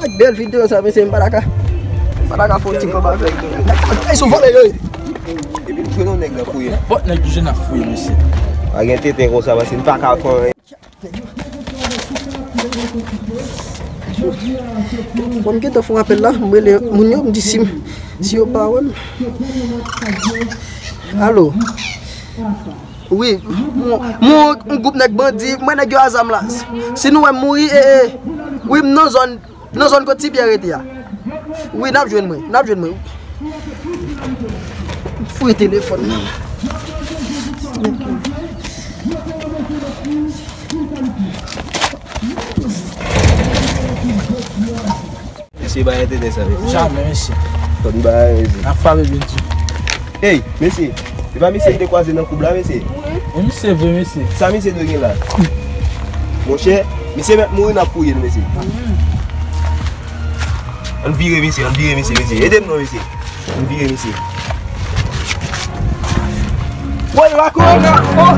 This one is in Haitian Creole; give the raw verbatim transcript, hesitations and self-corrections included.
Ak bèl videyo sa, mesye, m pa ta ka, m pa ta ka fè yon ti kòb avèk. Ay, se yon vòlè yo ye. Epi m jwenn yon nèg nan fouye. Nenpòt nèg ki jwenn ap fouye, mesye. Pa gen tenten konsa, paske m pa ka fè anyen. Bon, m gentan fè yon apèl la, m rele moun yo, m di si, si yo pa wè m. Alo. Wi, m, m, yon gwoup nèg bandi, m wè nèg yo a zam la. Si nou wè m mouri, e, e, wi, m nan zòn, nan zòn kot Ti Pyè rete a. Wi, n ap jwenn mwen, n ap jwenn mwen. Fouye telefòn nan. Mesye, bay entènè sa, mesye. Jamè, mesye. Konn bagay, mesye. N ap frape byen di. Ey, mesye, se pa misye m te kwaze nan koub la, mesye? E misye vre, mesye. Sa misye dwe gen la? Monchè, misye mèt mouri, n ap fouye l, mesye. Ann vire, mesye, ann vire, mesye, mesye. Ede m non, mesye. Ann vire, mesye. Woy, la kouri la. Oh!